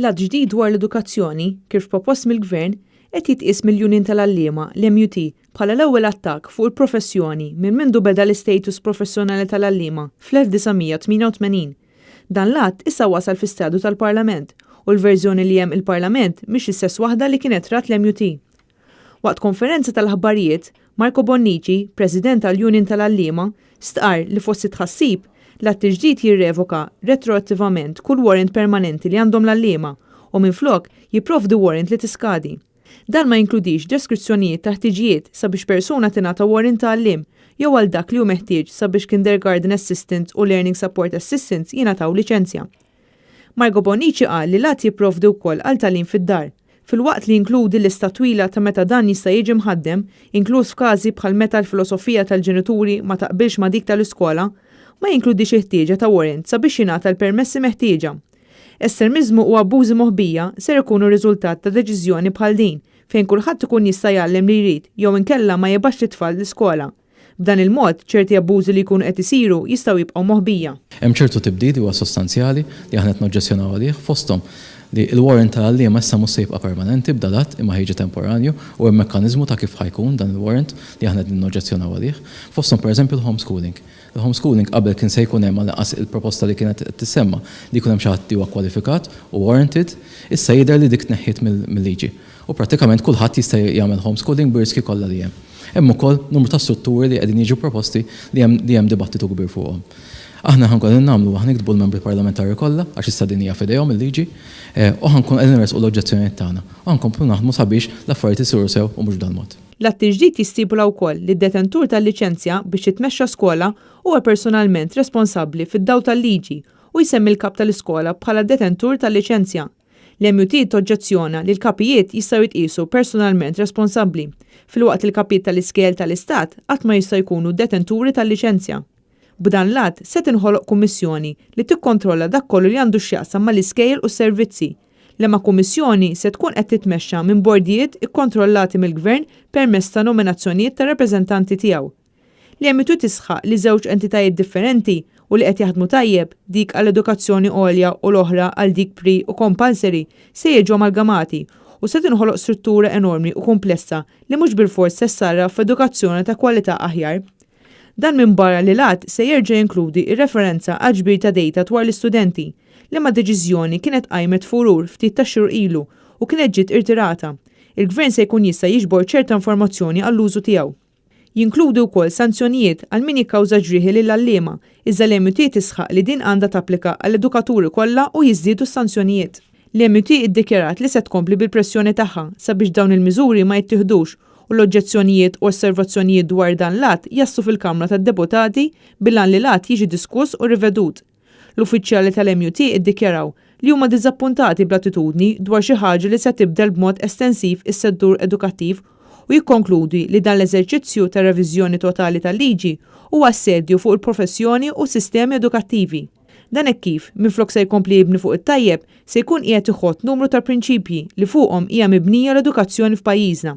L-Att ġdid dwar l-Edukazzjoni, kif propost mill-Gvern, qed jitqies mill-Union tal-Għalliema, l-MUT, bħala l-ewwel attakk fuq il-professjoni minn mindu beda l-istatus professjonali tal-għalliema fl-1988. Dan l-att issa wasal fi stadju tal-Parlament u l-verżjoni li hemm il-Parlament mhix l-istess waħda li kienet rat l-MUT. Waqt konferenza tal-aħbarijiet, Marco Bonnici, President tal-Union tal-Għalliema, stqarr li fost it-tħassib, l-att il-ġdid jirrevoka retroattivament kull warrant permanenti li għandhom l-għalliema u minflok jipprovdi warrant li tiskadi. Dan ma jinkludix deskrizzjonijiet ta' ħtiġijiet sabiex persuna tingħata warrant ta' għalliem jew għal dak li hu meħtieġ sabiex kindergarten assistants u learning support assistants jingħataw liċenzja. Margo Bonnici qal li l-att jipprovdi wkoll għal tagħlim fid-dar, filwaqt li jinkludi lista twila ta' meta dan jista' jiġi mħaddem, inkluż f'każi bħal meta l-filosofija tal-ġenituri ma taqbilx ma' dik tal-iskola, ma jinkludix il-ħtieġa ta' warrant sabiex jingħata l-permessi meħtieġa. Estremiżmu u abbużi moħbija ser ikunu r-riżultat ta' deċiżjoni bħal din, fejn kulħadd ikun jista' jgħallem li jrid jew inkella ma jibgħatx lit-tfal l-iskola. B'dan il-mod, ċerti abbużi li jkunu qed isiru jistgħu jibqgħu moħbija. Hemm ċertu tibdil li huwa sostanzjali li aħna qed noġġezzjonaw għalih, fosthom li l-warrant tal-għalliema issa mhux se jibqa' permanenti b'dal-att imma ħa jiġi temporanju u hemm mekkaniżmu ta' kif ħa jkun dan il-warrant li aħna qegħdin noġġezzjonaw għalih. Fosthom pereżempju l-homeschooling. Il-homeschooling qabel kien se jkun hemm għall-inqas il-proposta li kienet qed tissemma li jkun hemm xi ħadd li huwa kwalifikat u warranted, issa jidher li dik tneħħiet mill-liġi. U prattikament kulħadd jista' jagħmel homeschooling bir-riskji kollha li hemm. Hemm ukoll numru ta' strutturi li qegħdin jiġu proposti li hemm li hemm dibattitu kbir fuqhom. Aħna ħa nkunu qegħdin nagħmlu ħa niktbu l-membri parlamentari kollha għax issa din hija f'idejhom il-liġi u ħa nkunu qegħdin inressqu l-oġġezzjonijiet tagħna u ħa nkomplu naħdmu sabiex l-affarijiet isiru sew u mhux b'dal-mod. L-att il-ġdid jistipula wkoll li d-detentur tal-liċenzja biex titmexxa skola huwa personalment responsabbli fid-dawl tal-liġi u jsemmi l-kap tal-iskola bħala d-detentur tal-liċenzja. L-MUT toġġezzjona li l-kapijiet jistgħu jitqiesu personalment responsabbli, filwaqt li l-kapijiet tal-iskejjel tal-Istat qatt ma jistgħu jkunu d-detenturi tal-liċenzja. B'dan l-att, se tinħoloq kummissjoni li tikkontrolla dak kollu li għandu x'jaqsam mal-iskejjel u s-servizzi, liema kummissjoni se tkun qed titmexxa minn bordijiet ikkontrollati mill-Gvern permezz ta' nominazzjonijiet tar-rappreżentanti tiegħu. L-EMU tisħaq li żewġ entitajiet differenti u li qed jaħdmu tajjeb, dik għall-edukazzjoni għolja u l-oħra għal dik pre u compulsory, se jiġu amalgamati u se tinħoloq struttura enormi u kumplessa li mhux bilfors se ssarraf f'edukazzjoni ta' kwalità aħjar. Dan minbarra li l-att se jerġa' jinkludi r-referenza għall-ġbir ta' data dwar l-istudenti, liema deċiżjoni kienet qajmet furur ftit tax-xhur ilu u kienet ġiet irtirata. Il-Gvern se jkun jista' jiġbor ċerta informazzjoni għall-użu tiegħu. Jinkludi wkoll sanzjonijiet għal min jikkawża ġrieħi lill-għalliema, iżda l-MUT tisħaq li din għandha tapplika għall-edukaturi kollha u jiżdiedu s-sanzjonijiet. L-MUT iddikjarat li se tkompli bil-pressjoni tagħha sabiex dawn il-miżuri ma jittieħdux u l-oġġezzjonijiet u osservazzjonijiet dwar dan l-att jaslu fil-Kamra tad-Deputati bil-għan li l-att jiġi diskuss u rivedut. L-uffiċjali tal-MUT iddikjaraw li huma diżappuntati bl-attitudni dwar xi ħaġa li se tibdel b'mod estensiv is-settur edukattiv u jikkonkludi li dan l-eżerċizzju ta' reviżjoni totali tal-liġi huwa assedju fuq il-professjoni u s-sistemi edukattivi. Dan hekk kif, minflok se jkompli jibni fuq it-tajjeb, se jkun qiegħed iħott numru ta' prinċipji li fuqhom hija mibnija l-edukazzjoni f'pajjiżna.